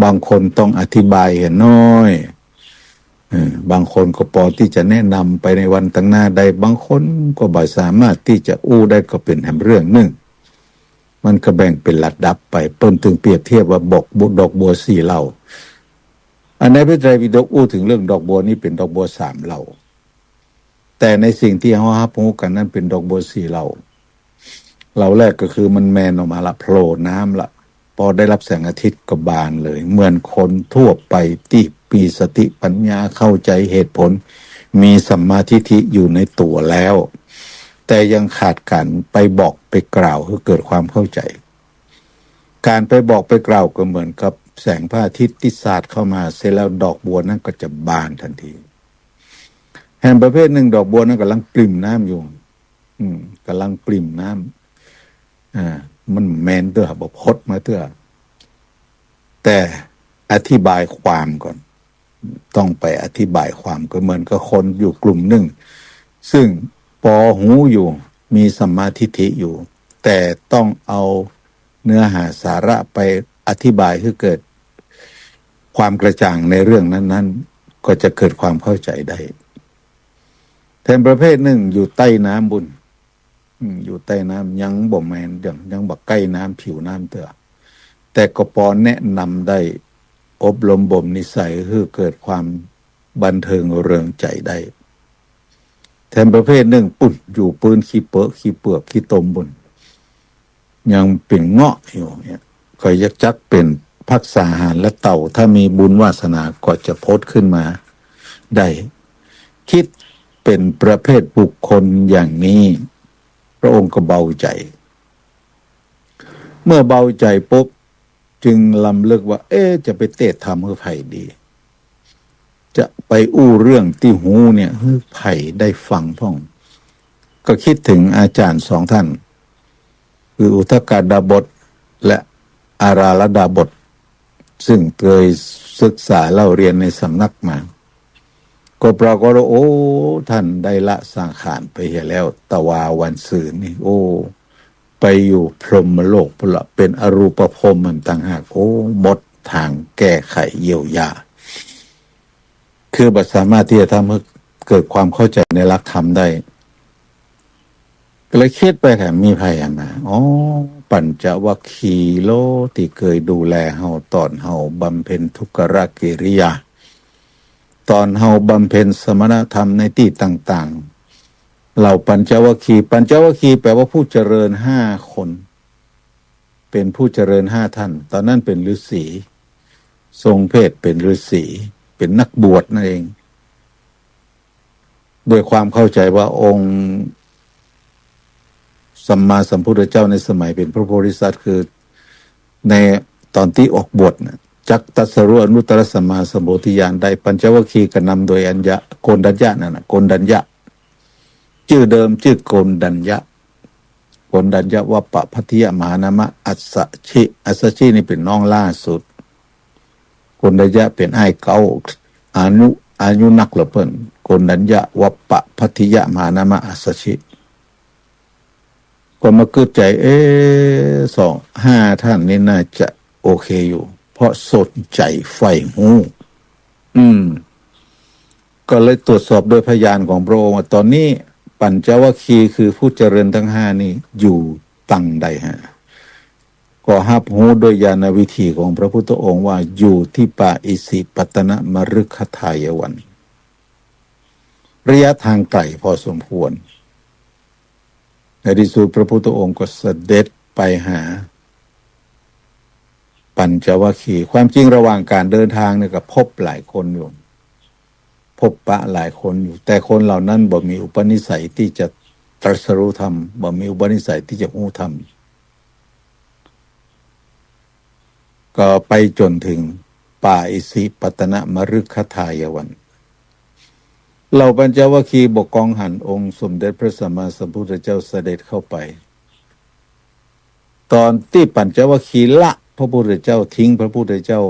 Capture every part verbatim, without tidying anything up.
บางคนต้องอธิบายหั้นน้อย เออ บางคนก็ปอตี้จะแนะนำไปในวันตังหน้าได้ บางคนก็บ่สามารถตี้จะอู้ได้ ก็เป๋นแหมเรื่องนึ่ง มันก็แบ่งเป๋นระดับไป เปิ้นตึงเปรียบเทียบว่าบอกบัว ดอกบัวสี่เหล่า อันในพระไตรปิฎกอู้เถิงเรื่องดอกบัวนี้เป๋นดอกบัวสามเหล่า แต่ในสิ่งตี้เฮาฮับฮู้กั๋นนั้นเป๋นดอกบัวสี่เหล่า เหล่าแรกก็คือมันแมนออกมาละ โผล่น้ำละ ปอได้ฮับแสงอาทิตย์ก็บานเลย เหมือนคนทั่วไปตี้มีสติปัญญาเข้าใจ๋เหตุผล มีสัมมาทิฏฐิอยู่ในตั๋วแล้ว แต่ยังขาดก๋านไปบอกไปกล่าวหื้อเกิดความเข้าใจ๋ ก๋านไปบอกไปกล่าวก็เหมือนกับแสงพระอาทิตย์ตี้สาดเข้ามาเสร็จแล้ว ดอกบัวนั้นก็จะบานทันที แหมประเภทนึ่งดอกบัวนั้นก่ำลังปริ่มน้ำอยู่ อืม ก่ำลังปริ่มน้ำ อ่า มันแมนเตื้อ บ่พดมาเตื้อ แต่อธิบายความก่อน ต้องไปอธิบายความ ก็เหมือนกับคนอยู่กลุ่มนึ่ง ซึ่งปอฮู้อยู่ มีสัมมาทิฏฐิอยู่ แต่ต้องเอาเนื้อหาสาระไปอธิบายหื้อเกิดความกระจ่างในเรื่องนั้นๆ ก็จะเกิดความเข้าใจ๋ได้ แถมประเภทนึ่งอยู่ใต้น้ำบุญ อืม อยู่ใต้น้ำยังบ่แมน ยัง ยังบ่ใก้น้ำผิวน้ำเตื้อ แต่ก็ปอแนะนำได้ อบรมบ่มนิสัยหื้อเกิดความบันเทิงเริงใจ๋ได้ แถมประเภทนึ่งปุ้น อยู่ปื๊นขี้เปอะขี้เปือกขี้ตมบุญ ยังเป๋นเงาะอยู่เนี่ย ก็ยังจักเป๋นผักษาหารและเต่า ถ้ามีบุญวาสนาก็จะพดขึ้นมาได้ คิดเป๋นประเภทบุคคลอย่างนี้ พระองค์ก็เบาใจ๋ เมื่อเบาใจ๋ปุ๊บ จึงรำลึกว่า เอ๊ะ จะไปเตศน์ธรรมหื้อใผดี จะไปอู้เรื่องตี้ฮู้เนี่ยหื้อใผได้ฟังพ่อง ก็คิดเถิงอาจ๋ารย์สองท่าน คืออุทกดาบสและอาราลดาบส ซึ่งเกยศึกษาเล่าเรียนในสำนักมา ก็ปรากฏว่า โอ้ ท่านได้ละสังขารไปเหียแล้ว ตะวาวันซืนนี่ โอ้ ไปอยู่พรหมโลกพุ้นละ เป๋นอรูปพรหมมันต่างหาก โอ้ หมดตางแก้ไขเยียวยา คือบ่สามารถตี้จะทำหื้อเกิดความเข้าใจ๋ในหลักธรรมได้ ก็เลยคิดไปแถมมีไผหันมา อ๋อ ปัญจวัคคีย์โล ตี้เกยดูแลเฮาต๋อนเฮาบำเพ็ญทุกรกิริยา ต๋อนเฮาบำเพ็ญสมณธรรมในตี้ต่างๆ เหล่าปัญจวัคคีย์ ปัญจวัคคีย์แปลว่าผู้เจริญห้าคน เป๋นผู้เจริญห้าท่าน ต๋อนนั้นเป๋นฤๅษี ทรงเพศเป๋นฤๅษี เป๋นนักบวชนั่นเอง ด้วยความเข้าใจ๋ว่าองค์สัมมาสัมพุทธเจ้าในสมัยเป๋นพระโพธิสัตว์ คือในต๋อนตี้ออกบวชน่ะ จักตรัสรู้อนุตตรสัมมาสัมโพธิญาณได้ ปัญจวัคคีย์ก็นำโดยอัญญะ โกณฑัญญะนั่นน่ะ โกณฑัญญะ จื้อเดิมจื้อโกณฑัญญะ โกณฑัญญะวัปปะภัททิยะมหานามะอัสสชิ อัสสชินี่เป๋นน้องล่าสุด โกณฑัญญะเป๋นอ้ายเก๊า อายุ อายุนักละเปิ้น โกณฑัญญะวัปปะภัททิยะมหานามะอัสสชิ ก็มากึ๊ดใจ๋ เอ๊ะ สอง ห้าท่านนี่น่าจะโอเคอยู่ เพราะสนใจ๋ใฝ่ฮู้ อืม ก็เลยตรวจสอบโดยพยานของพระองค์ว่า ต๋อนนี้ปัญจวัคคีย์คือผู้เจริญทั้งห้านี่อยู่ตังใดฮะ ก็ฮับฮู้โดยญาณวิถีของพระพุทธองค์ว่าอยู่ตี้ป่าอิสิปตนมฤคทายวัน ระยะทางไก๋พอสมควร ในตี้สุดพระพุทธองค์ก็เสด็จไปหาปัญจวัคคีย์ ความจริงระหว่างก๋านเดินทางเนี่ยก็พบหลายคนอยู่ พบปะหลายคนอยู่ แต่คนเหล่านั้นบ่มีอุปนิสัยตี้จะตรัสรู้ธรรม บ่มีอุปนิสัยตี้จะฮู้ธรรม ก็ไปจ๋นเถิงป่าอิสิปตนมฤคทายวัน เหล่าปัญจวัคคีย์บ่กองหันองค์สมเด็จพระสัมมาสัมพุทธเจ้าเสด็จเข้าไป ต๋อนตี้ปัญจวัคคีย์ละพระพุทธเจ้า ทิ้งพระพุทธเจ้า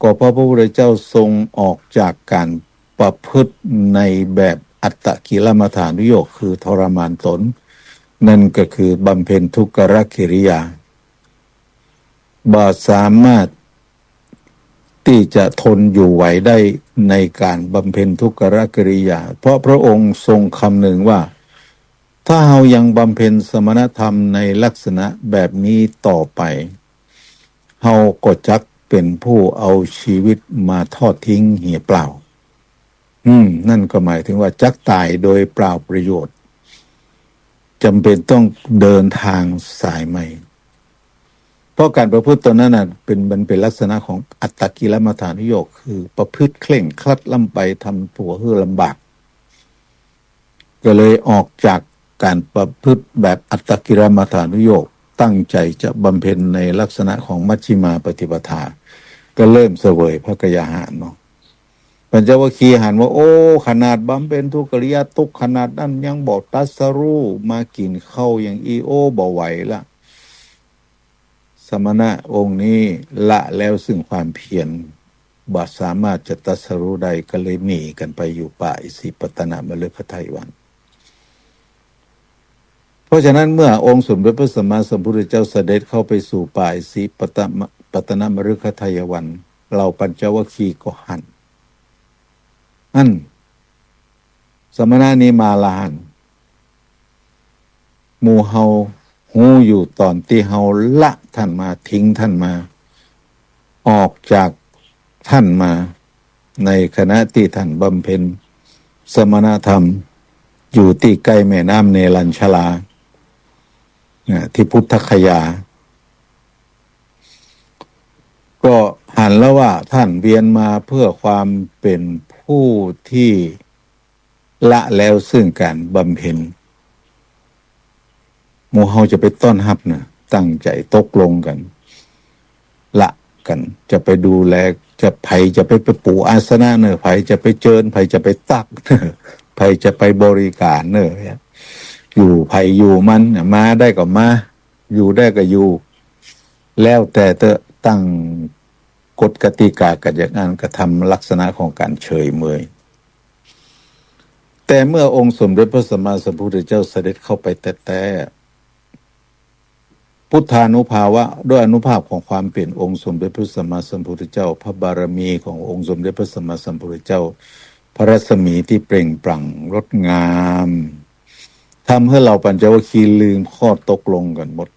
ก็เพราะพระพุทธเจ้าทรงออกจากก๋านประพฤติในแบบอัตตกิลมัฏฐานุโยค คือทรมานตน นั่นก็คือบำเพ็ญทุกรกิริยา บ่สามารถ ตี้จะทนอยู่ไหวได้ในก๋านบำเพ็ญทุกรกิริยา เพราะพระองค์ทรงคำนึงว่า ถ้าเฮายังบำเพ็ญสมณธรรมในลักษณะแบบนี้ต่อไป เฮาก็จักเป๋นผู้เอาชีวิตมาทอดทิ้งเหียเปล่า อืม นั่นก็หมายถึงว่าจักต๋ายโดยเปล่าประโยชน์ จ๋ำเป๋นต้องเดินตางสายใหม่ เพราะก๋านประพฤติตนนั้นน่ะ เป๋น มันเป๋นลักษณะของอัตตกิลมัฏฐานุโยค คือประพฤติเคร่งครัดล้ำไป ทำตั๋วหื้อลำบาก ก็เลยออกจากก๋านประพฤติแบบอัตตกิลมัฏฐานุโยค ตั้งใจ๋จะบำเพ็ญในลักษณะของมัชฌิมาปฏิปทา ก็เริ่มเสวยพระกยาหารเนาะ ปัญจวัคคีย์หันว่า โอ้ ขนาดบำเพ็ญทุกกิริยาตุ๊กข์ขนาดนั้นยังบ่ตรัสรู้ มากิ๋นข้าวอย่างอี้ โอ้ บ่ไหวละ สมณะองค์นี้ละแล้วซึ่งความเพียร บ่สามารถจะตรัสรู้ได้ ก็เลยหนีกั๋นไปอยู่ป่าอิสิปตนมฤคทายวัน เพราะฉะนั้นเมื่อองค์สมเด็จพระสัมมาสัมพุทธเจ้าเสด็จเข้าไปสู่ป่าอิสิปตนมฤคทายวัน เหล่าปัญจวัคคีย์ก็หัน อั้น สมณะนี้มาละหัน หมู่เฮาฮู้อยู่ต๋อนตี้เฮาละท่านมา ทิ้งท่านมา ออกจากท่านมา ในขณะตี้ท่านบำเพ็ญสมณธรรมอยู่ตี้ใก้แม่น้ำเนรัญชรา อ่า ตี้พุทธคยา ก็หันแล้วว่าท่านเวียนมาเพื่อความเป๋นผู้ตี้ละแล้วซึ่งก๋านบำเพ็ญ หมู่เฮาจะไปต้อนฮับเน่อ ตั้งใจ๋ตกลงกั๋น ละกั๋น จะไปดูแล จะ ใผจะไป ไปปูอาสนะเน่อ ใผจะไปเจิญ ใผจะไปตักเน่อ ใผจะไปบริการเน่อ อยู่ใผอยู่มัน มาได้ก็มา อยู่ได้ก็อยู่ แล้วแต่เต๊อะ ตั้งกฎกติกากั๋นอย่างอั้น กระทำลักษณะของก๋านเฉยเมย แต่เมื่อองค์สมเด็จพระสัมมาสัมพุทธเจ้าเสด็จเข้าไปแต๊ๆ พุทธานุภาเวะ ด้วยอานุภาพของความเป๋นองค์สมเด็จพระสัมมาสัมพุทธเจ้า พระบารมีขององค์สมเด็จพระสัมมาสัมพุทธเจ้า พระรัศมีที่เปล่งปลั่งงดงาม ทำหื้อเหล่าปัญจวัคคีย์ลืมข้อตกลงกั๋นหมด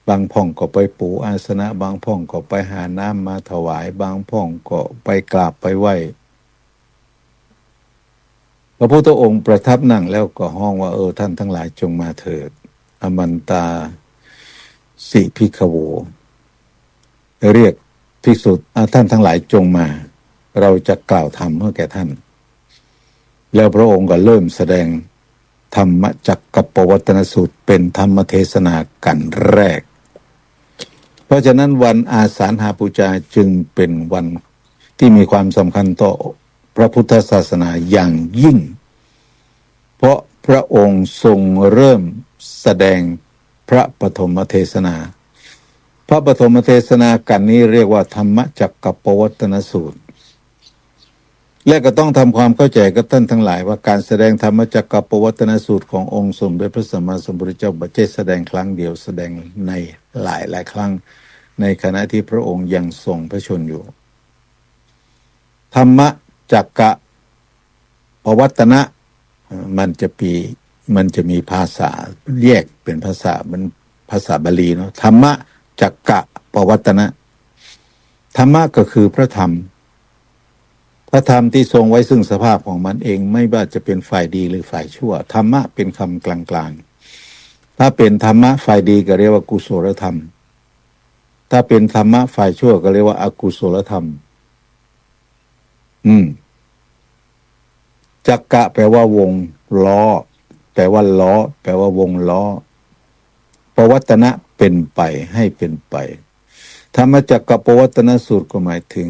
บางพ่องก็ไปปูอาสนะ บางพ่องก็ไปหาน้ำมาถวาย บางพ่องก็ไปกราบไปไหว้ พระพุทธองค์ประทับนั่งแล้วก็ฮ้องว่า เออ ท่านทั้งหลายจงมาเถิด อมันตา สิภิกขโว เรียกภิกษุ อ่ะ ท่านทั้งหลายจงมา เราจะกล่าวธรรมให้แก่ท่าน แล้วพระองค์ก็เริ่มแสดงธรรมจักกัปปวัตตนสูตรเป็นธรรมเทศนากั๋นแรก เพราะฉะนั้นวันอาสาฬหบูชาจึงเป็นวันที่มีความสำคัญต่อพระพุทธศาสนาอย่างยิ่ง เพราะพระองค์ทรงเริ่มแสดงพระปฐมเทศนา พระปฐมเทศนากั๋นนี้เรียกว่าธรรมจักกัปปวัตตนสูตร และก็ต้องทำความเข้าใจ๋กับท่านทั้งหลายว่าก๋านแสดงธรรมจักกัปปวัตตนสูตรขององค์สมเด็จพระสัมมาสัมพุทธเจ้าบ่ใจ้แสดงครั้งเดียว แสดงในหลายๆ ครั้ง ในขณะที่พระองค์ยังทรงพระชนม์อยู่ ธรรมจักกะปวัตตนะ เอ่อ มันจะปี มันจะมีภาษาแยกเป๋นภาษา มันภาษาบาลีเนาะ ธรรมจักกะปวัตตนะ ธรรมะก็คือพระธรรม พระธรรมที่ทรงไว้ซึ่งสภาพของมันเอง ไม่ว่าจะเป็นฝ่ายดีหรือฝ่ายชั่ว ธรรมะเป็นคำกลางๆ ถ้าเป็นธรรมะฝ่ายดีก็เรียกว่ากุศลธรรม ถ้าเป็นธรรมะฝ่ายชั่วก็เรียกว่าอกุศลธรรม อืม จักกะแปลว่าวงล้อ แปลว่าล้อ แปลว่าวงล้อ ปวัตตนะเป็นไป ให้เป็นไป ธรรมจักกัปปวัตตนสูตรก็หมายถึง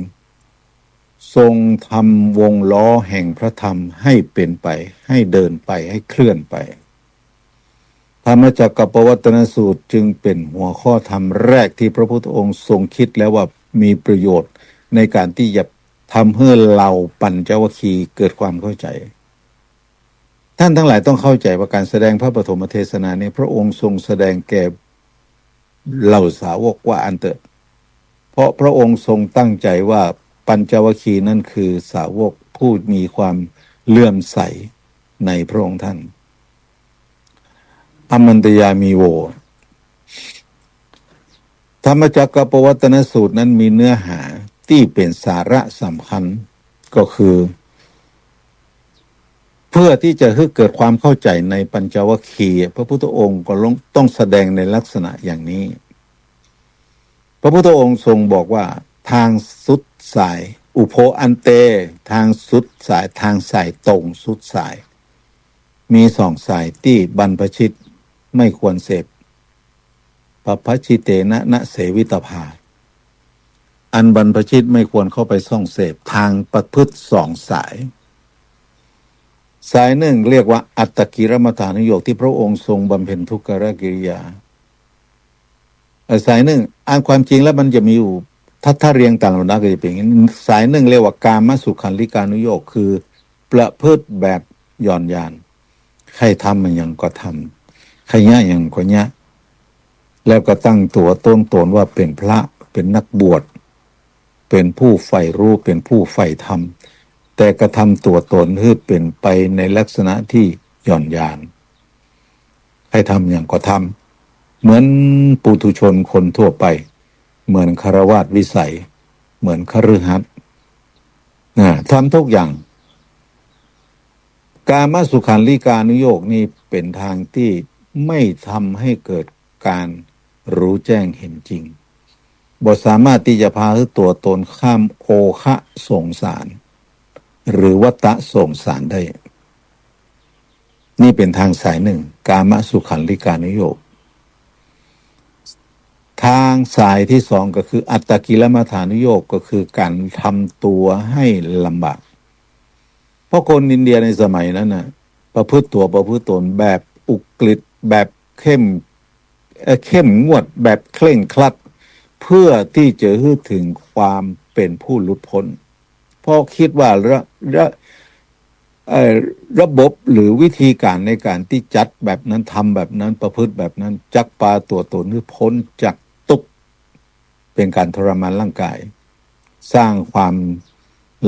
ทรงทำวงล้อแห่งพระธรรมให้เป็นไป ให้เดินไป ให้เคลื่อนไป ธรรมจักกัปปวัตตนสูตรจึงเป็นหัวข้อธรรมแรกที่พระพุทธองค์ทรงคิดแล้วว่ามีประโยชน์ในการที่จะทำให้เหล่าปัญจวัคคีย์เกิดความเข้าใจ ท่านทั้งหลายต้องเข้าใจว่าการแสดงพระปฐมเทศนานี้ พระองค์ทรงแสดงแก่เหล่าสาวกว่าอั้นเถอะ ราะพระองค์ทรงตั้งใจว่าปัญจวัคคีย์นั้นคือสาวกผู้มีความเลื่อมใสในพระองค์ท่าน อามันตยามีโว ธรรมจักรกัปปวัตตนสูตรนั้นมีเนื้อหาตี้เป๋นสาระสำคัญ ก็คือ เพื่อที่จะหื้อเกิดความเข้าใจ๋ในปัญจวัคคีย์ พระพุทธองค์ก็ลง ต้องแสดงในลักษณะอย่างนี้ พระพุทธองค์ทรงบอกว่า ตางสุดสาย อุโภ อันเต ตางสุดสาย ตางสายตรงสุดสาย มีสองสายตี้บรรพชิตไม่ควรเสพ ปัพพชิเตนะ นะเสวิตภา อันบรรพชิตไม่ควรเข้าไปส่องเสพ ตางประพฤติสองสาย สายนึ่งเรียกว่าอัตตกิลมัฏฐานุโยค ที่พระองค์ทรงบำเพ็ญทุกขกิริยา เอ่อ สายนึ่ง อันความจริงแล้วมันจะมีอยู่ ถ้า ถ้าเรียงต๋ามลำดับก็จะเป๋นอย่างนี้ สายนึ่งเรียกว่ากามสุขัลลิกานุโยค คือประพฤติแบบหย่อนยาน ใค่ทำอะหยังก็ทำ ใค่เยียะอะหยังก็เยียะ แล้วก็ตั้งตั๋วตั้งต๋นว่าเป๋นพระ เป๋นนักบวช เป๋นผู้ใฝ่รู้ เป๋นผู้ใฝ่ธรรม แต่กระทำตั๋วต๋นหื้อเป๋นไปในลักษณะที่หย่อนยาน ใค่ทำอะหยังก็ทำ เหมือนปุถุชนคนทั่วไป เหมือนฆราวาสวิสัย เหมือนคฤหัสถ์ อ่า ทำทุกอย่าง กามสุขัลลิกานุโยคนี่เป๋นตางตี้ไม่ทำให้เกิดก๋านรู้แจ้งเห็นจริง บ่สามารถตี้จะพาหื้อตั๋วต๋นข้ามโอฆะสงสาร หรือวัฏฏะสงสารได้ นี่เป๋นตางสายนึ่ง กามสุขัลลิกานุโยค ตางสายตี้สองก็คืออัตตกิลมัฏฐานุโยค ก็คือก๋านทำตั๋วให้ลำบาก เพราะคนอินเดียในสมัยนั้นน่ะ ประพฤติตั๋วประพฤติต๋นแบบอุกฤษ แบบเข้ม เอ่อ เข้มงวด แบบเคร่งครัด เพื่อที่จะหื้อถึงความเป๋นผู้หลุดพ้น เพราะกึ๊ดว่าระ ระ เอ่อ ระบบหรือวิธีก๋านในก๋านตี้จัดแบบนั้น ทำแบบนั้น ประพฤติแบบนั้น จักปาตั๋วต๋นหื้อพ้นจากตุ๊กข์ เป๋นก๋านทรมานร่างกาย สร้างความ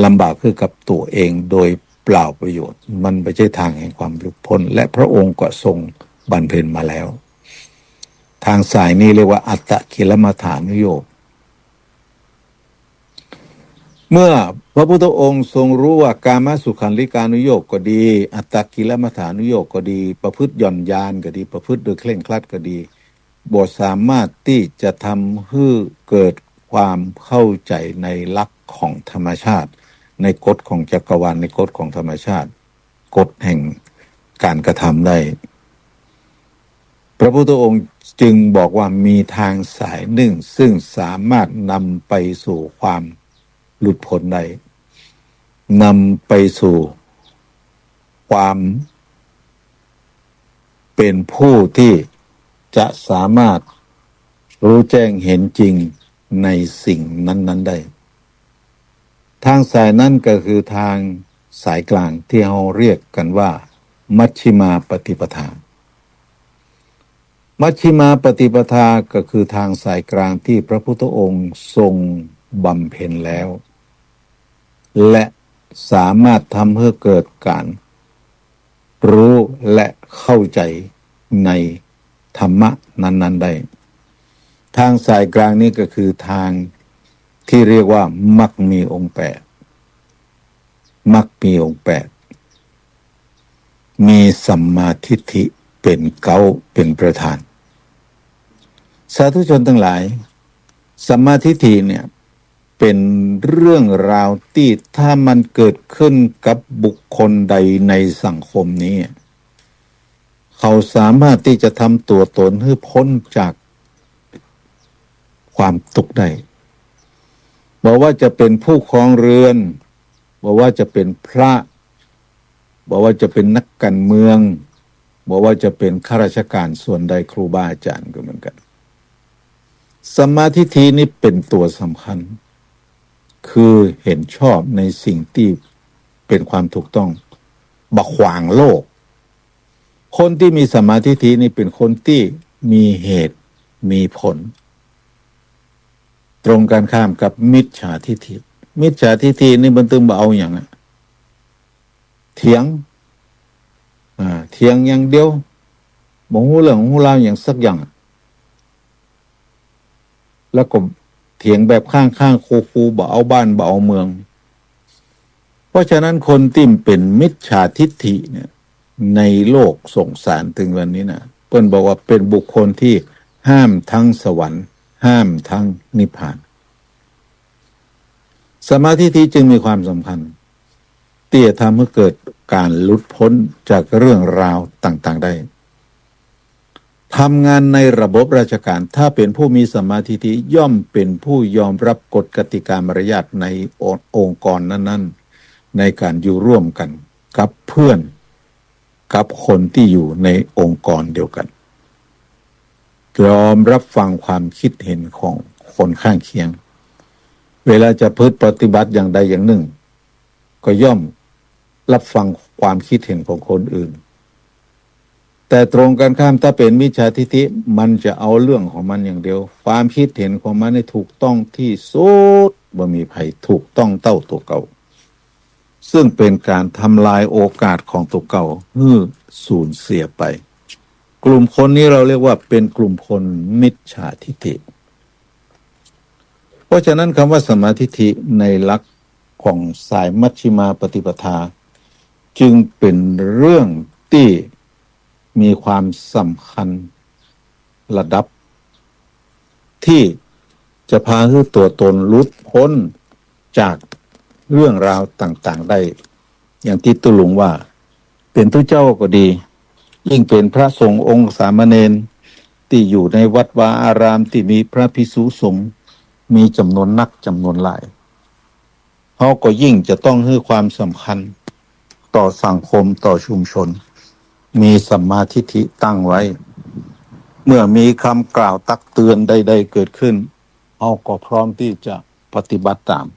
ลำบากหื้อกับตั๋วเองโดยเปล่าประโยชน์ มันบ่ใจ้ตางแห่งความหลุดพ้น และพระองค์ก็ทรงบำเพ็ญมาแล้ว ตางสายนี้เรียกว่าอัตตกิลมัฏฐานุโยค เมื่อพระพุทธองค์ทรงรู้ว่ากามสุขัลลิกานุโยคก็ดี อัตตกิลมัฏฐานุโยคก็ดี ประพฤติหย่อนยานก็ดี ประพฤติโดยเคร่งครัดก็ดี บ่สามารถตี้จะทำหื้อเกิดความเข้าใจ๋ในหลักของธรรมชาติ ในกฎของจักรวาล ในกฎของธรรมชาติ กฎแห่งก๋านกระทำได้ พระพุทธองค์จึงบอกว่ามีตางสายนึ่งซึ่งสามารถนำไปสู่ความหลุดพ้นได้ นำไปสู่ความเป๋นผู้ที่จะสามารถรู้แจ้งเห็นจริงในสิ่งนั้นๆ ได้ ตางสายนั้นก็คือตางสายกลางตี้เฮาเรียกกั๋นว่ามัชฌิมาปฏิปทา มัชฌิมาปฏิปทาก็คือตางสายกลางตี้พระพุทธองค์ทรงบำเพ็ญแล้ว และสามารถทำหื้อเกิดก๋านรู้และเข้าใจ๋ในธรรมะนั้นๆ ได้ ตางสายกลางนี้ก็คือตางตี้เรียกว่ามรรคมีองค์แปด มรรคมีองค์แปด มีสัมมาทิฏฐิเป๋นเก๊า เป๋นประธาน สาธุชนตังหลาย สัมมาทิฏฐิเนี่ย เป๋นเรื่องราวตี้ถ้ามันเกิดขึ้นกับบุคคลใดในสังคมนี้ เขาสามารถตี้จะทำตั๋วต๋นหื้อพ้นจากความตุ๊กข์ได้ บ่ว่าจะเป๋นผู้ครองเรือน บ่ว่าจะเป๋นพระ บ่ว่าจะเป๋นนักก๋านเมือง บ่ว่าจะเป๋นข้าราชก๋านส่วนใด ครูบาอาจ๋ารย์ก็เหมือนกั๋น สัมมาทิฏฐินี่เป๋นตั๋วสำคัญ คือเห็นชอบในสิ่งตี้เป๋นความถูกต้อง บ่ขวางโลก คนตี้มีสัมมาทิฏฐินี่เป๋นคนตี้มีเหตุมีผล ตรงกันข้ามกับมิจฉาทิฏฐิ มิจฉาทิฏฐินี่มันตึงบ่เอาหยังอะ เถียง อ่า เถียงอย่างเดียว บ่ฮู้เรื่องฮู้ราวหยังสักอย่างอะ แล้วก็เถียงแบบข้างๆ คูๆ บ่เอาบ้านบ่เอาเมือง เพราะฉะนั้นคนตี้เป๋นมิจฉาทิฏฐิเนี่ย ในโลกสงสารตึงวันนี้นะ เปิ้นบอกว่าเป๋นบุคคลที่ห้ามทั้งสวรรค์ ห้ามทั้งนิพพาน สัมมาทิฏฐิจึงมีความสำคัญ ตี้จะทำหื้อเกิดก๋านหลุดป๊นจากเรื่องราวต่างๆ ได้ ทำงานในระบบราชการ ถ้าเป๋นผู้มีสัมมาทิฏฐิ ย่อมเป๋นผู้ยอมรับกฎกติกามารยาทในองค์กรนั้นๆ ในก๋านอยู่ร่วมกั๋นกับเพื่อน กับคนตี้อยู่ในองค์กรเดียวกั๋น ยอมรับฟังความคิดเห็นของคนข้างเคียง เวลาจะประพฤติปฏิบัติอย่างใดอย่างนึ่ง ก็ย่อมรับฟังความคิดเห็นของคนอื่น แต่ตรงกันข้าม ถ้าเป๋นมิจฉาทิฏฐิ มันจะเอาเรื่องของมันอย่างเดียว ความคิดเห็นของมันนี่ถูกต้องตี้สุด บ่มีใผถูกต้องเต้าตั๋วเก่า ซึ่งเป๋นก๋านทำลายโอกาสของตั๋วเก่าหื้อสูญเสียไป กลุ่มคนนี้เราเรียกว่าเป๋นกลุ่มคนมิจฉาทิฏฐิ เพราะฉะนั้นกำว่าสัมมาทิฏฐิในหลักของสายมัชฌิมาปฏิปทา จึงเป๋นเรื่องตี้มีความสำคัญระดับ ตี้จะพาหื้อตั๋วตนหลุดป๊นจากเรื่องราวต่างๆ ได้ อย่างตี้ตุ๊ลุงว่า เป๋นตุ๊เจ้าก็ดี ยิ่งเป๋นพระสงฆ์องค์สามเณร ตี้อยู่ในวัดวาอาราม ตี้มีพระภิกษุสงฆ์ มีจ๋ำนวนนักจ๋ำนวนหลาย เฮาก็ยิ่งจะต้องหื้อความสำคัญต่อสังคม ต่อชุมชน มีสัมมาทิฏฐิตั้งไว้ เมื่อมีกำกล่าวตักเตือนใดๆ เกิดขึ้น เฮาก็พร้อมตี้จะปฏิบัติต๋าม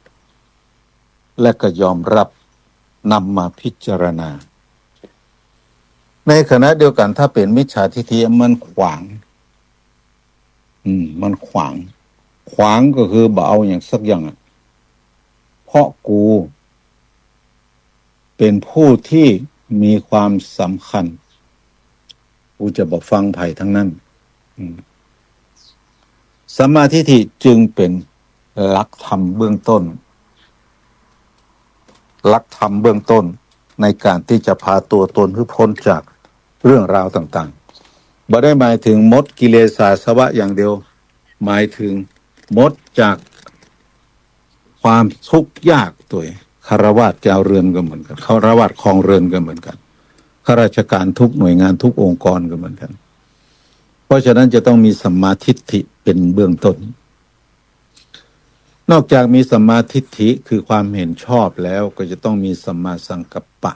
และก็ยอมรับนำมาพิจารณา ในขณะเดียวกั๋น ถ้าเป๋นมิจฉาทิฏฐิมันขวาง อืม มันขวาง ขวางก็คือบ่เอาหยังสักอย่างอะ เพราะกูเป๋นผู้ตี้มีความสำคัญ กูจะบ่ฟังใผตังนั้น อืม สัมมาทิฏฐิจึงเป๋นหลักธรรมเบื้องต้น หลักธรรมเบื้องต้นในก๋านตี้จะพาตั๋วตนหื้อป๊นจากเรื่องราวต่างๆ บ่ได้หมายเถิงหมดกิเลสอาสวะอย่างเดียว หมายเถิงหมดจากความทุกข์ยากตวย ฆราวาสจาวเรือนก็เหมือนกั๋น ฆราวาสครองเรือนก็เหมือนกั๋น ข้าราชการทุกหน่วยงานทุกองค์กรก็เหมือนกั๋น เพราะฉะนั้นจะต้องมีสัมมาทิฏฐิเป๋นเบื้องต้น นอกจากมีสัมมาทิฏฐิคือความเห็นชอบแล้ว ก็จะต้องมีสัมมาสังกัปปะ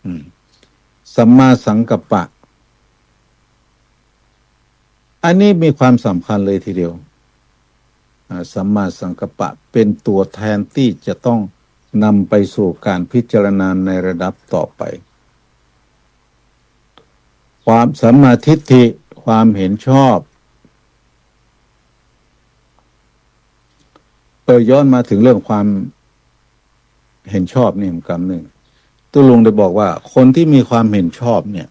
อืม สัมมาสังกัปปะ อันนี้มีความสำคัญเลยทีเดียว อ่า สัมมาสังกัปปะเป๋นตั๋วแทนตี้จะต้องนำไปสู่ก๋านพิจารณาในระดับต่อไป ความสัมมาทิฏฐิ ความเห็นชอบ เออ ย้อนมาเถิงเรื่องความเห็นชอบนี่กำนึ่ง ตุ๊ลุงได้บอกว่าคนตี้มีความเห็นชอบเนี่ย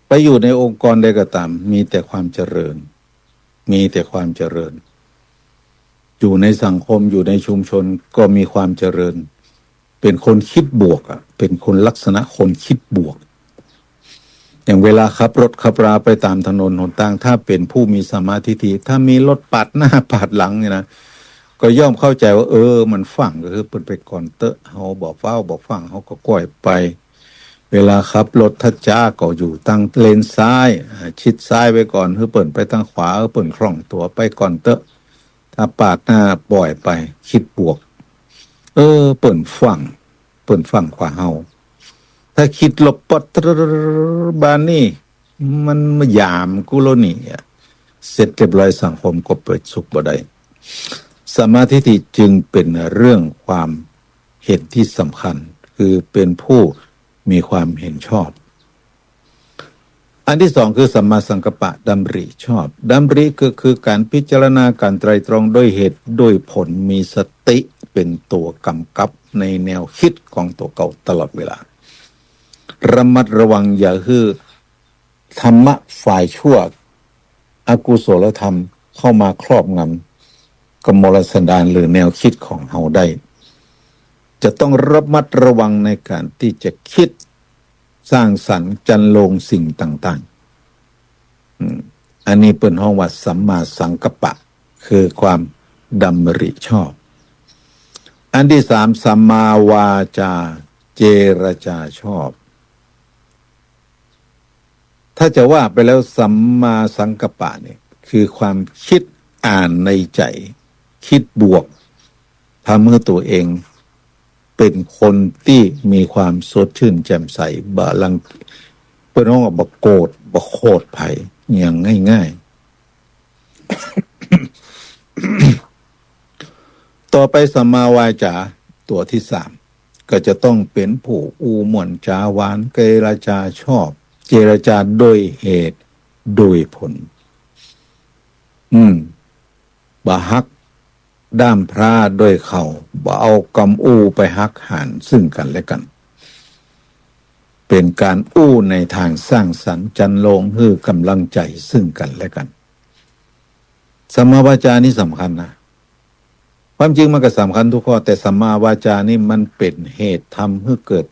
ไปอยู่ในองค์กรใดก็ต๋าม มีแต่ความเจริญ มีแต่ความเจริญ อยู่ในสังคม อยู่ในชุมชนก็มีความเจริญ เป๋นคนคิดบวกอะ เป๋นคนลักษณะคนคิดบวก อย่างเวลาขับรถขับราไปต๋ามถนนหนตาง ถ้าเป๋นผู้มีสัมมาทิฏฐิ ถ้ามีรถปาดหน้าปาดหลังเนี่ยนะ ก็ย่อมเข้าใจ๋ว่า เออ มันฟั่งก็คือเปิ้นไปก่อนเต๊อะ เฮาบ่ฟ้าวบ่ฟั่ง เฮาก็ก้อยไป เวลาขับรถถ้าจ๊าก็อยู่ตางเลนซ้าย อ่า ชิดซ้ายไว้ก่อน หื้อเปิ้นไปตางขวา หื้อเปิ้นคล่องตั๋วไปก่อนเต๊อะ ถ้าปาดหน้าปล่อยไป คิดบวก เออ เปิ้นฟั่ง เปิ้นฟั่งกว่าเฮา ถ้าคิดลบป๊อด บานนี่ มันมายามกูแล้วนี่อะ เสร็จเรียบร้อย สังคมก็เปิดสุขบ่ได้ สัมมาทิฏฐิจึงเป๋นเรื่องความเห็นที่สำคัญ คือเป๋นผู้มีความเห็นชอบ อันที่สองคือสัมมาสังกัปปะ ดำริชอบ ดำริก็คือการพิจารณา การไตร่ตรองด้วยเหตุด้วยผล มีสติเป็นตัวกำกับในแนวคิดของตัวเก่าตลอดเวลา ระมัดระวังอย่าหื้อธรรมะฝ่ายชั่ว อกุศลธรรมเข้ามาครอบงำกมลสันดานหรือแนวคิดของเฮาได้ จะต้องระมัดระวังในการที่จะคิดสร้างสรรค์จรรโลงสิ่งต่างๆ อืม อันนี้เปิ้นฮ้องว่าสัมมาสังกัปปะ คือความดำริชอบ อันที่สาม สัมมาวาจา เจรจาชอบ ถ้าจะว่าไปแล้วสัมมาสังกัปปะเนี่ย คือความคิดอ่านในใจ๋ คิดบวก ทำหื้อตัวเองเป็นคนตี้มีความสดชื่นแจ่มใส บ่ลัง เปิ้นฮ้องว่าบ่โกรธ บ่โขดใผอย่างง่ายๆ ต่อไปสัมมาวาจาตัวที่สาม ก็จะต้องเป๋นผู้อู้ม่วนจ๋าหวาน เจรจาชอบ เจรจาด้วยเหตุด้วยผล อืม บ่หักด้ามพร้าด้วยเข่า บ่เอากำอู้ไปหักหานซึ่งกั๋นและกั๋น เป๋นการอู้ในตางสร้างสรรค์ จรรโลงหื้อก๋ำลังใจ๋ซึ่งกั๋นและกั๋น สัมมาวาจานี่สำคัญนะ ความจริงมันก็สำคัญทุกข้อ แต่สัมมาวาจานี่มันเป๋นเหตุทำหื้อเกิด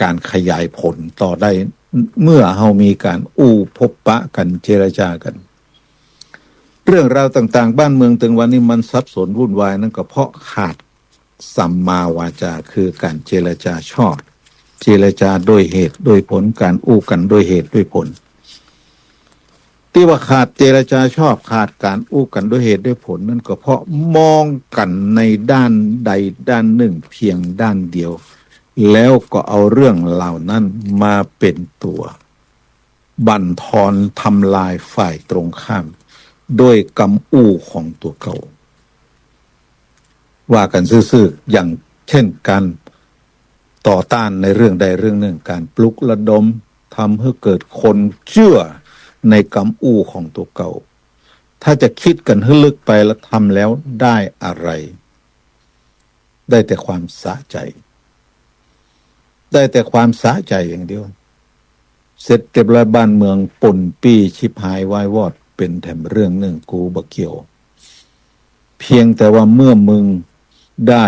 การขยายผลต่อได้ เมื่อเฮามีการอู้พบปะกั๋น เจรจากั๋น เรื่องราวต่างๆ บ้านเมืองเถิงวันนี้มันสับสนวุ่นวาย นั่นก็เพราะขาดสัมมาวาจา คือการเจรจาชอบ เจรจาด้วยเหตุด้วยผล การอู้กั๋นด้วยเหตุด้วยผล ตี้ว่าขาดเจรจาชอบ ขาดการอู้กั๋นด้วยเหตุด้วยผล นั่นก็เพราะมองกั๋นในด้านใดด้านนึ่งเพียงด้านเดียว แล้วก็เอาเรื่องเหล่านั้นมาเป๋นตั๋วบั่นทอนทำลายฝ่ายตรงข้าม ด้วยกำอู้ของตั๋วเก่า ว่ากั๋นซื่อๆ อย่างเช่นการต่อต้านในเรื่องใดเรื่องนึ่ง การปลุกระดมทำหื้อเกิดคนเจื้อในกำอู้ของตั๋วเก่า ถ้าจะกึ๊ดกั๋นหื้อลึกไปแล้วทำแล้วได้อะไร ได้แต่ความสะใจ๋ ได้แต่ความสะใจ๋อย่างเดียว เสร็จเรียบร้อยบ้านเมืองป่นปี้ฉิบหายวายวอด เป๋นแถมเรื่องนึ่ง กูบ่เกี่ยว เพียงแต่ว่าเมื่อมึงได้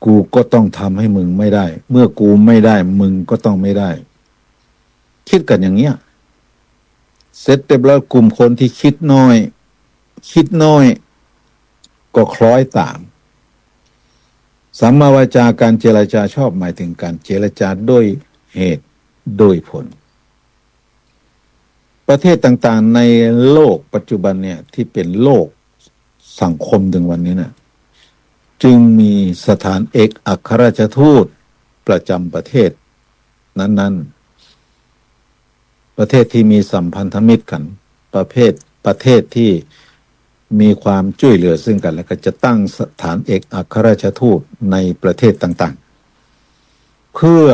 กูก็ต้องทำให้มึงไม่ได้ เมื่อกูไม่ได้ มึงก็ต้องไม่ได้ กึ๊ดกั๋นอย่างเงี้ย เสร็จเรียบร้อยกลุ่มคนที่กึ๊ดน้อย กึ๊ดน้อยก็คล้อยต๋าม สัมมาวาจาการเจรจาชอบหมายถึงการเจรจาด้วยเหตุด้วยผล ประเทศต่างๆ ในโลกปัจจุบันเนี่ย ที่เป๋นโลกสังคมเถิงวันนี้น่ะ จึงมีสถานเอกอัครราชทูตประจำประเทศนั้นๆ ประเทศที่มีสัมพันธมิตรกั๋น ประเภท ประเทศที่มีความจ้วยเหลือซึ่งกั๋นและกั๋น จะตั้งสถานเอกอัครราชทูตในประเทศต่างๆ เพื่อ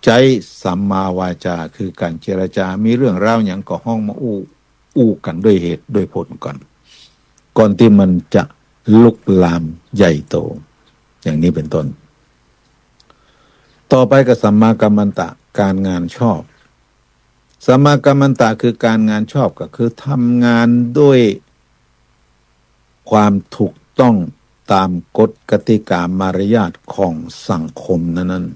ใจ๊สัมมาวาจา คือการเจรจา มีเรื่องราวหยังก็ฮ้องมาอู้ อู้กั๋นด้วยเหตุด้วยผลก่อน ก่อนตี้มันจะลุกลามใหญ่โต อย่างนี้เป๋นต้น ต่อไปก็สัมมากัมมันตะ การงานชอบ สัมมากัมมันตะคือการงานชอบ ก็คือทำงานด้วยความถูกต้องต๋ามกฎกติกามารยาทของสังคมนั้นๆ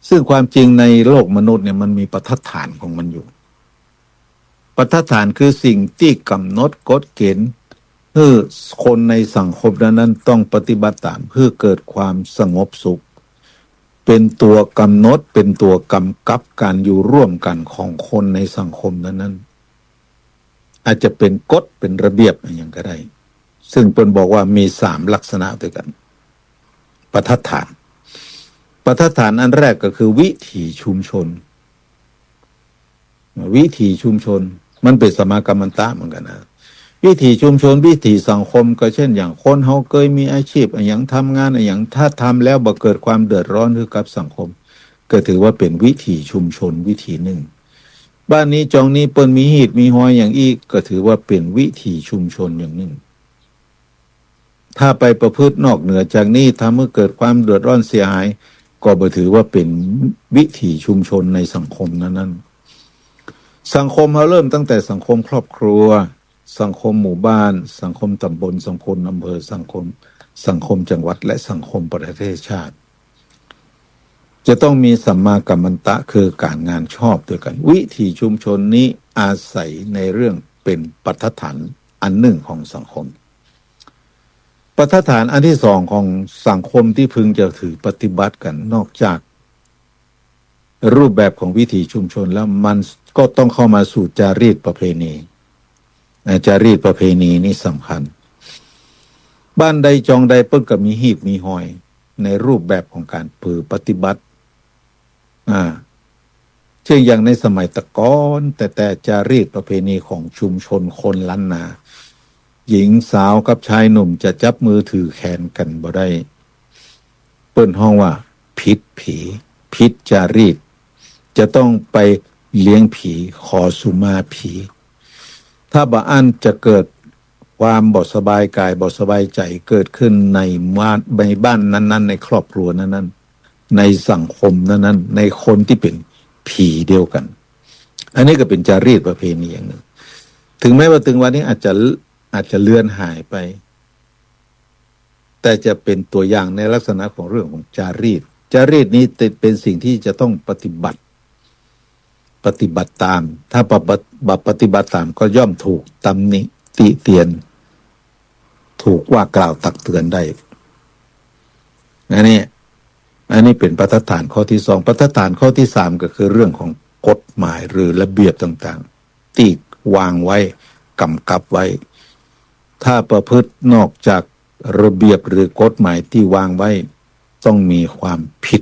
ซึ่งความจริงในโลกมนุษย์เนี่ยมันมีบรรทัดฐานของมันอยู่ บรรทัดฐานคือสิ่งตี้ก๋ำหนดกฎเก๋ณฑ์ หื้อคนในสังคมนั้นๆ ต้องปฏิบัติต๋าม หื้อเกิดความสงบสุข เป๋นตั๋วก๋ำหนด เป๋นตั๋วกำกับการอยู่ร่วมกั๋นของคนในสังคมนั้นๆ อาจจะเป๋นกฎ เป๋นระเบียบอะหยังก็ได้ ซึ่งเปิ้นบอกว่ามีสามลักษณะตวยกั๋น บรรทัดฐาน บรรทัดฐานอันแรกก็คือวิถีชุมชน วิถีชุมชน มันเป๋นสัมมากัมมันตะเหมือนกั๋นนะ วิถีชุมชน วิถีสังคม ก็เช่นอย่างคนเฮาเกยมีอาชีพอะหยัง ทำงานอะหยัง ถ้าทำแล้วบ่เกิดความเดือดร้อนหื้อกับสังคม ก็ถือว่าเป๋นวิถีชุมชนวิถีนึ่ง บ้านนี้จองนี้เปิ้นมีฮีตมีฮอยอย่างอี้ ก็ถือว่าเป๋นวิถีชุมชนอย่างนึ่ง ถ้าไปประพฤตินอกเหนือจากนี้ ทำหื้อเกิดความเดือดร้อนเสียหาย ก็บ่ถือว่าเป๋นวิถีชุมชนในสังคมนั้นๆ สังคมเฮาเริ่มตั้งแต่สังคมครอบครัว สังคมหมู่บ้าน สังคมต๋ำบล สังคมอำเภอ สังคม สังคมจังหวัด และสังคมประเทศชาติ จะต้องมีสัมมากัมมันตะ คือก๋านงานชอบตวยกั๋น วิถีชุมชนนี้อาศัยในเรื่องเป๋นปัตฐานอันนึ่งของสังคม ปัตฐานอันตี้สองของสังคมตี้พึงจะถือปฏิบัติกั๋น นอกจากรูปแบบของวิถีชุมชนแล้ว มันก็ต้องเข้ามาสู่จารีตประเพณี อ่า จารีตประเพณีนี่สำคัญ บ้านใดจองใดเปิ้นก็มีฮีตมีฮอยในรูปแบบของก๋านประพฤติปฏิบัติ อ่า เช่นอย่างในสมัยตะกอน แต่ แต่จารีตประเพณีของชุมชนคนล้านนา หญิงสาวกับชายหนุ่มจะจับมือถือแขนกั๋นบ่ได้ เปิ้นฮ้องว่าผิดผี ผิดจารีต จะต้องไปเลี้ยงผี ขอสุมาผี ถ้าบ่อั้นจะเกิดความบ่สบายกาย บ่สบายใจ๋เกิดขึ้นในบ้าน ในบ้านนั้นๆ ในครอบครัวนั้นๆ ในสังคมนั้นๆ ในคนตี้เป๋นผีเดียวกั๋น อันนี้ก็เป๋นจารีตประเพณีอย่างนึ่ง ถึงแม้ว่าเถิงวันนี้อาจจะ อาจจะเลือนหายไป แต่จะเป๋นตั๋วอย่างในลักษณะของเรื่องของจารีต จารีตนี้เป๋นสิ่งที่จะต้องปฏิบัติ ปฏิบัติต๋าม ถ้าบ่ บ่ บ่ปฏิบัติต๋ามก็ย่อมถูกตำหนิติเตียน ถูกว่ากล่าวตักเตือนได้ อันนี้ อันนี้เป๋นปัตฐานข้อตี้สอง ปัตฐานข้อตี้สามก็คือเรื่องของกฎหมายหรือระเบียบต่างๆ ตี้วางไว้ ก๋ำกับไว้ ถ้าประพฤตินอกจากระเบียบหรือกฎหมายตี้วางไว้ ต้องมีความผิด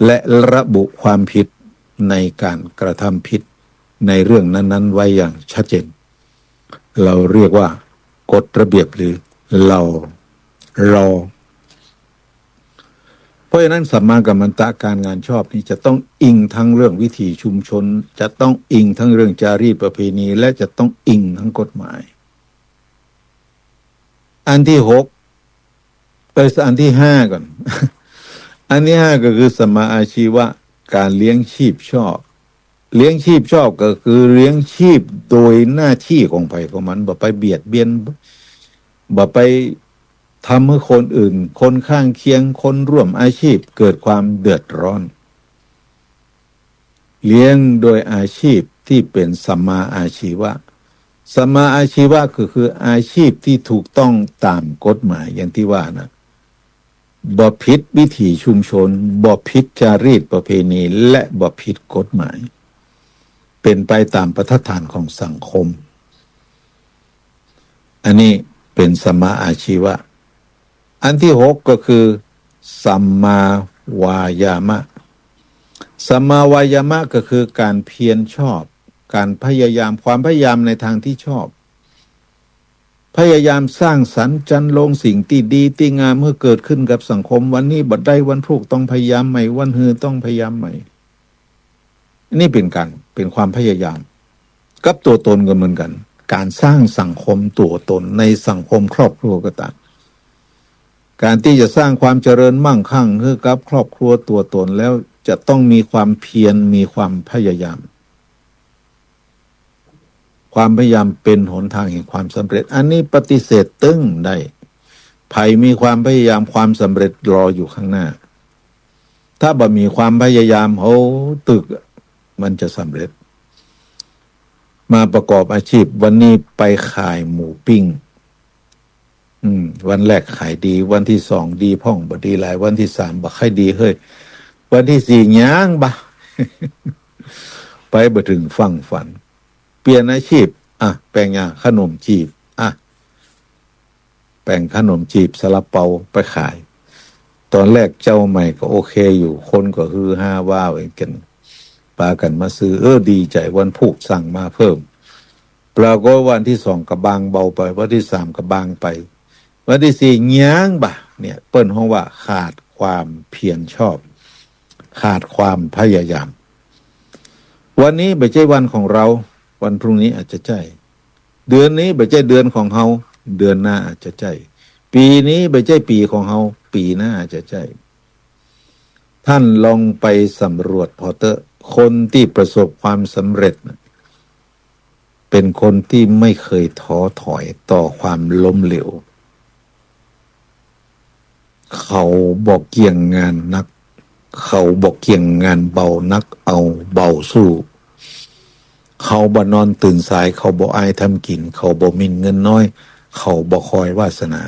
และระบุความผิดในก๋านกระทำผิดในเรื่องนั้นๆ ไว้อย่างชัดเจน เราเรียกว่ากฎระเบียบหรือ law law เพราะฉะนั้นสัมมากัมมันตะก๋านงานชอบนี้จะต้องอิงทั้งเรื่องวิถีชุมชน จะต้องอิงทั้งเรื่องจารีตประเพณี และจะต้องอิงทั้งกฎหมาย อันตี้หก เอ้ย อันตี้ห้าก่อน อันตี้ห้าก็คือสัมมาอาชีวะ ก๋านเลี้ยงชีพชอบ เลี้ยงชีพชอบก็คือเลี้ยงชีพโดยหน้าตี้ของใผของมัน บ่ไปเบียดเบียน บ่ไปทำหื้อคนอื่น คนข้างเคียง คนร่วมอาชีพเกิดความเดือดร้อน เลี้ยงโดยอาชีพตี้เป๋นสัมมาอาชีวะ สัมมาอาชีวะก็คืออาชีพตี้ถูกต้องต๋ามกฎหมายอย่างตี้ว่านะ บ่ผิดวิถีชุมชน บ่ผิดจารีตประเพณี และบ่ผิดกฎหมาย เป๋นไปต๋ามปัตฐานของสังคม อันนี้เป๋นสัมมาอาชีวะ อันตี้หกก็คือสัมมาวายามะ สัมมาวายามะก็คือก๋านเพียรชอบ ก๋านพยายาม ความพยายามในตางตี้ชอบ พยายามสร้างสรรค์จรรโลงสิ่งตี้ดีตี้งามหื้อเกิดขึ้นกับสังคม วันนี้บ่ได้ วันพูกต้องพยายามใหม่ วันฮือต้องพยายามใหม่ อันนี้เป๋นก๋าน เป๋นความพยายาม กับตั๋วตนก็เหมือนกั๋น ก๋านสร้างสังคมตั๋วตนในสังคมครอบครัวก็ต๋าม ก๋านตี้จะสร้างความเจริญมั่งคั่งหื้อกับครอบครัวตั๋วตนแล้วจะต้องมีความเพียร มีความพยายาม ความพยายามเป๋นหนตางแห่งความสำเร็จ อันนี้ปฏิเสธตึงได้ ใผมีความพยายาม ความสำเร็จรออยู่ข้างหน้า ถ้าบ่มีความพยายาม โห ตึกมันจะสำเร็จ มาประกอบอาชีพ วันนี้ไปขายหมูปิ้ง อืม วันแรกขายดี วันตี้สองดีพ่อง บ่ดีหลาย วันตี้สามบ่ค่อยดีเฮ้ย วันตี้สี่ยังบ่า ไปบ่เถิงฝั่งฝัน เปลี่ยนอาชีพ อ่ะ แป๋งอย่างขนมจีบ อ่ะ แป๋งขนมจีบซาลาเปาไปขาย ต๋อนแรกเจ้าใหม่ก็โอเคอยู่ คนก็ฮือฮาว้าวกั๋น ปากั๋นมาซื้อ เออ ดีใจ๋ วันพูกสั่งมาเพิ่ม ปรากฏวันตี้สองก็บางเบาไป วันตี้สามก็บางไป วันตี้สี่ยังบ่า เนี่ย เปิ้นฮ้องว่าขาดความเพียรชอบ ขาดความพยายาม วันนี้บ่ใจ้วันของเฮา วันพรุ่งนี้อาจจะใจ้ เดือนนี้บ่ใจ้เดือนของเฮา เดือนหน้าอาจจะใจ้ ปี๋นี้บ่ใจ้ปี๋ของเฮา ปี๋หน้าอาจจะใจ้ ท่านลองไปสำรวจผ่อเต๊อะ คนตี้ประสบความสำเร็จน่ะ เป๋นคนตี้ไม่เคยท้อถอยต่อความล้มเหลว เขาบ่เกี่ยงงานนัก เขาบ่เกี่ยงงานเบานัก เอาเบาสู้ เขาบ่นอนตื่นสาย เขาบ่อายทำกิ๋น เขาบ่หมิ่นเงินน้อย เขาบ่คอยวาสนา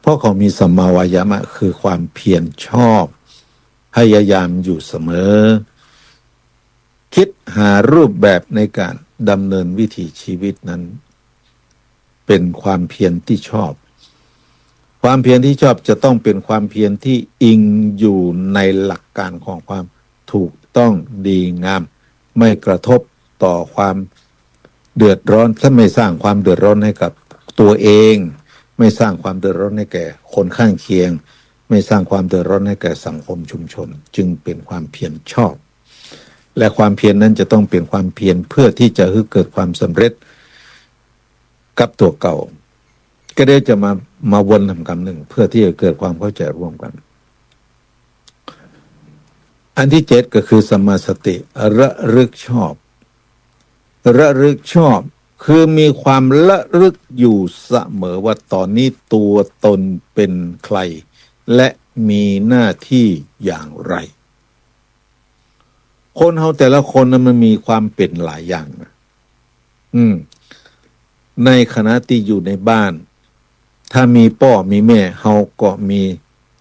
เพราะเขามีสัมมาวายามะ คือความเพียรชอบ พยายามอยู่เสมอ คิดหารูปแบบในการดำเนินวิถีชีวิตนั้น เป๋นความเพียรตี้ชอบ ความเพียรตี้ชอบจะต้องเป๋นความเพียรตี้อิงอยู่ในหลักการของความถูกต้องดีงาม ไม่กระทบต่อความเดือดร้อน และไม่สร้างความเดือดร้อนให้กับตัวเอง ไม่สร้างความเดือดร้อนให้แก่คนข้างเคียง ไม่สร้างความเดือดร้อนให้แก่สังคมชุมชน จึงเป๋นความเพียรชอบ และความเพียรนั้นจะต้องเป๋นความเพียรเพื่อตี้จะหื้อเกิดความสำเร็จกับตั๋วเก่า ก็เดี๋ยวจะมา มาวนทำกำนึ่ง เพื่อตี้จะเกิดความเข้าใจ๋ร่วมกั๋น อันตี้เจ็ดก็คือสัมมาสติ ระลึกชอบ ระลึกชอบ คือมีความระลึกอยู่เสมอว่าต๋อนนี้ตั๋วตนเป๋นใคร และมีหน้าตี้อย่างไร คนเฮาแต่ละคนน่ะมันมีความเป๋นหลายอย่างนะ อืม ในขณะตี้อยู่ในบ้าน ถ้ามีป้อมีแม่ เฮาก็มี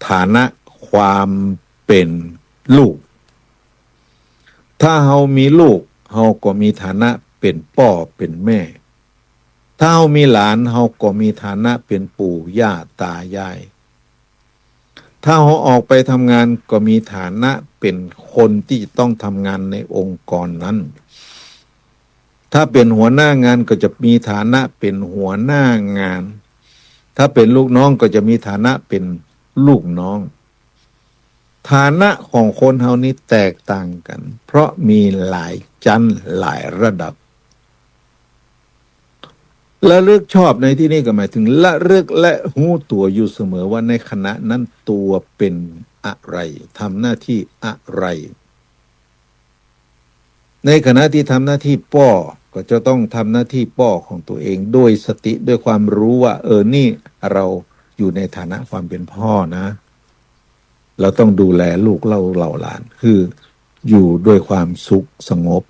ฐานะความเป๋นลูก ถ้าเฮามีลูก เฮาก็มีฐานะเป๋นป้อเป๋นแม่ ถ้าเฮามีหลาน เฮาก็มีฐานะเป๋นปู่ย่าต๋ายาย ถ้าเฮาออกไปทำงานก็มีฐานะเป๋นคนตี้จะต้องทำงานในองค์กรนั้น ถ้าเป๋นหัวหน้างานก็จะมีฐานะเป๋นหัวหน้างาน ถ้าเป๋นลูกน้องก็จะมีฐานะเป๋นลูกน้อง ฐานะของคนเฮานี้แตกต่างกั๋น เพราะมีหลายชั้นหลายระดับ ระลึกชอบในตี้นี้ก็หมายเถิงระลึกและฮู้ตั๋วอยู่เสมอว่าในขณะนั้นตั๋วเป๋นอะไร ทำหน้าตี้อะไร ในขณะตี้ทำหน้าตี้ป้อ ก็จะต้องทำหน้าตี้ป้อของตั๋วเองด้วยสติ ด้วยความฮู้ว่า เออ นี่เฮาอยู่ในฐานะความเป๋นป้อนะ เฮาต้องดูแลลูกเต้าเหล่าหลาน คืออยู่ด้วยความสุขสงบ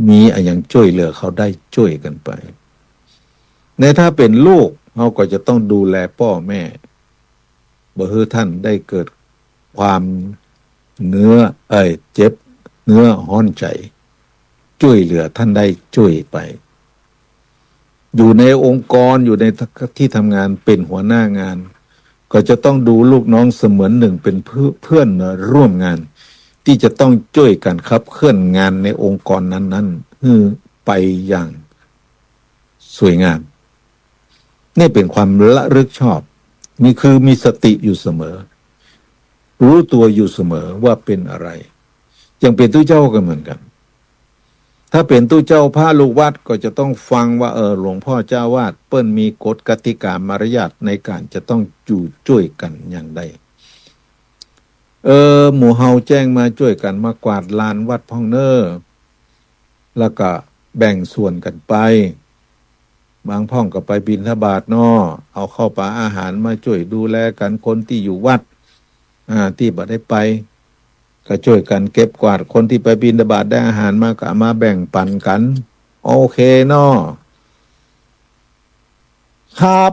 มีอะหยังจ้วยเหลือเขาได้จ้วยกั๋นไป ในถ้าเป๋นลูก เฮาก็จะต้องดูแลป้อแม่ บ่หื้อต้านได้เกิดความเนื้อ เอ้ย เจ็บเนื้อฮ้อนใจ๋ จ้วยเหลือต้านได้จ้วยไป อยู่ในองค์กร อยู่ในตี้ทำงาน เป๋นหัวหน้างาน ก็จะต้องดูลูกน้องเสมือนหนึ่งเป๋นเพื่อน เพื่อนร่วมงาน ตี้จะต้องจ้วยกั๋นขับเคลื่อนงานในองค์กรนั้นๆ หื้อไปอย่างสวยงาม นี่เป๋นความระลึกชอบ นี่คือมีสติอยู่เสมอ ฮู้ตั๋วอยู่เสมอว่าเป๋นอะไร อย่างเป๋นตุ๊เจ้าก็เหมือนกั๋น ถ้าเป๋นตุ๊เจ้าพระลูกวัดก็จะต้องฟังว่า เออ หลวงป้อเจ้าอาวาสเปิ้นมีกฎกติกามารยาทในก๋านจะต้องอยู่จ้วยกั๋นอย่างใด เออ หมู่เฮาแจ้งมาจ้วยกั๋นมากวาดลานวัดพ่องเน่อ แล้วก็แบ่งส่วนกั๋นไป บางพ่องก็ไปบิณฑบาตเนาะ เอาข้าวป๋าอาหารมาจ้วยดูแลกั๋น คนตี้อยู่วัด อ่า ตี้บ่ได้ไป ก็จ้วยกั๋นเก็บกวาด คนตี้ไปบิณฑบาตได้อาหารมาก็เอามาแบ่งปั๋นกั๋น โอเคเนาะ ครับ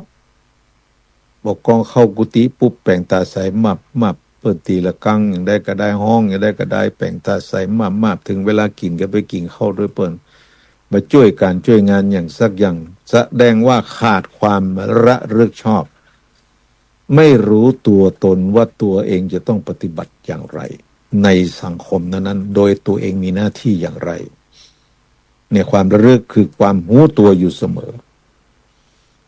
บ่ากองเข้ากุฏิปุ๊บ แป๋งต๋าใสมับๆ เปิ้นตี๋ระฆัง อย่างใดก็ได้ฮ้อง อย่างใดก็ได้ แป๋งต๋าใสมับๆ เถิงเวลากิ๋นก็ไปกิ๋นข้าวตวยเปิ้น บ่จ้วยก๋านจ้วยงานอย่างสักอย่าง แสดงว่าขาดความระลึกชอบ ไม่รู้ตั๋วตนว่าตั๋วเองจะต้องปฏิบัติอย่างไร ในสังคมนั้นๆ โดยตั๋วเองมีหน้าตี้อย่างไร เนี่ย ความระลึกคือความฮู้ตั๋วอยู่เสมอ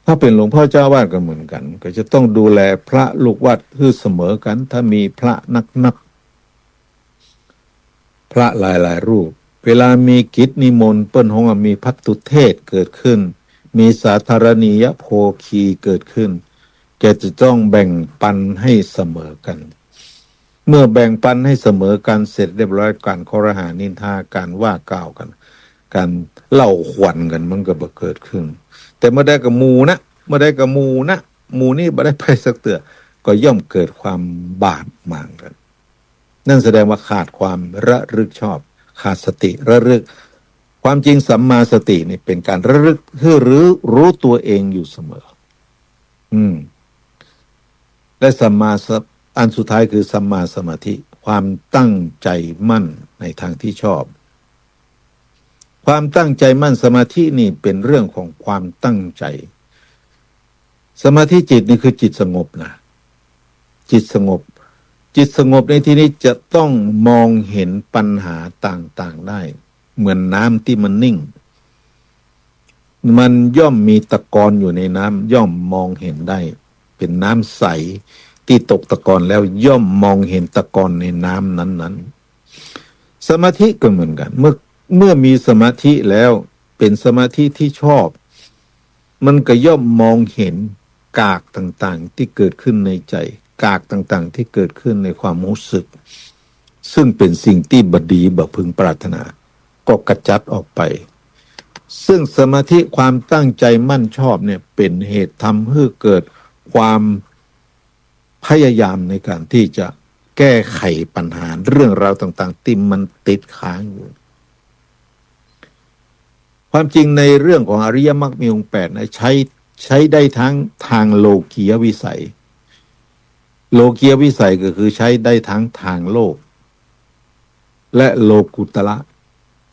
ถ้าเป๋นหลวงป้อเจ้าอาวาสก็เหมือนกั๋น ก็จะต้องดูแลพระลูกวัดหื้อเสมอกั๋น ถ้ามีพระนัก พระหลายๆ รูป เวลามีกิจนิมนต์ เปิ้นฮ้องว่ามีภัตตุเทศน์เกิดขึ้น มีสาธารณียโภคีเกิดขึ้น แกจะต้องแบ่งปันให้เสมอกั๋น เมื่อแบ่งปันให้เสมอกั๋นเสร็จเรียบร้อย ก๋านคอรหานินทา ก๋านว่ากล่าวกั๋น ก๋านเล่าขวัญกั๋น มันก็บ่เกิดขึ้น แต่เมื่อใดก็หมู่นะ เมื่อใดก็หมู่นะ หมู่นี้บ่ได้ไปสักเตื้อ ก็ย่อมเกิดความบาดหมางกั๋น นั่นแสดงว่าขาดความระลึกชอบ ขาดสติระลึก ความจริงสัมมาสตินี่เป๋นก๋านระลึกหื้อรู้ รู้ตัวเองอยู่เสมอ อืม และสัมมาส- อันสุดท้ายคือสัมมาสมาธิ ความตั้งใจ๋มั่นในตางตี้ชอบ ความตั้งใจ๋มั่น สมาธินี่เป๋นเรื่องของความตั้งใจ๋ สมาธิจิตนี่คือจิตสงบนะ จิตสงบ จิตสงบในที่นี้จะต้องมองเห็นปัญหาต่างๆ ได้ เหมือนน้ำตี้มันนิ่ง มันย่อมมีตะกอนอยู่ในน้ำ ย่อมมองเห็นได้ เป๋นน้ำใสตี้ตกตะกอนแล้ว ย่อมมองเห็นตะกอนในน้ำนั้นๆ สมาธิก็เหมือนกั๋น เมื่อ เมื่อมีสมาธิแล้ว เป๋นสมาธิตี้ชอบ มันก็ย่อมมองเห็นกากต่างๆ ตี้เกิดขึ้นในใจ๋ กากต่างๆ ตี้เกิดขึ้นในความฮู้สึก ซึ่งเป๋นสิ่งตี้บ่ดี บ่พึงปรารถนา ก็กระจัดออกไป ซึ่งสมาธิ ความตั้งใจ๋มั่นชอบเนี่ย เป๋นเหตุทำหื้อเกิดความพยายามในก๋านตี้จะแก้ไขปัญหาเรื่องราวต่างๆ ตี้มันติดค้างอยู่ ความจริงในเรื่องของอริยมรรคมีองค์แปดนะ ใช้ ใช้ได้ทั้งตางโลกียวิสัย โลกียวิสัยก็คือใช้ได้ทั้งตางโลก และโลกุตระ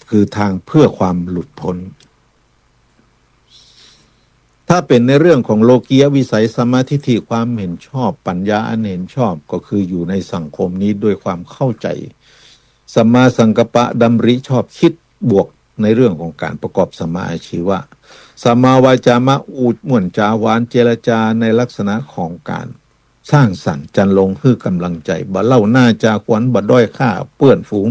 คือตางเพื่อความหลุดพ้น ถ้าเป๋นในเรื่องของโลกียวิสัย สัมมาทิฏฐิ ความเห็นชอบ ปัญญาอันเห็นชอบ ก็คืออยู่ในสังคมนี้ด้วยความเข้าใจ๋ สัมมาสังกัปปะ ดำริชอบ คิดบวกในเรื่องของก๋านประกอบสัมมาอาชีวะ สัมมาวาจามะ อู้ม่วนจ๋าหวาน เจรจาในลักษณะของก๋านสร้างสรรค์ จรรโลงหื้อก๋ำลังใจ๋ บ่เล่าหน้าจาขวัญ บ่ด้อยค่าเปื้อนฝูง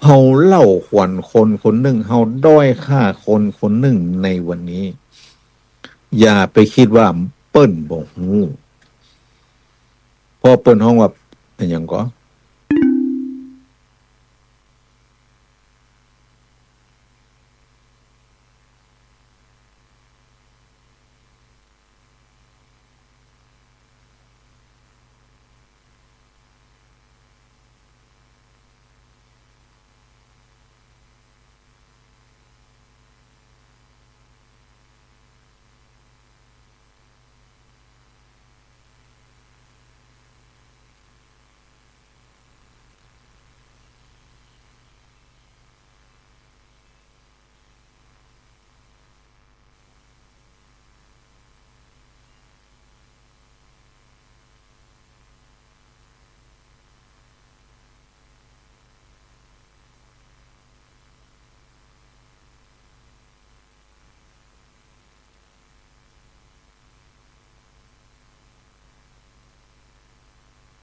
เฮาเล่าขวัญคนคนนึ่ง เฮาด้อยค่าคนคนนึ่งในวันนี้ อย่าไปกึ๊ดว่าเปิ้นบ่ฮู้ เพราะเปิ้นฮ้องว่า อะหยังก่อ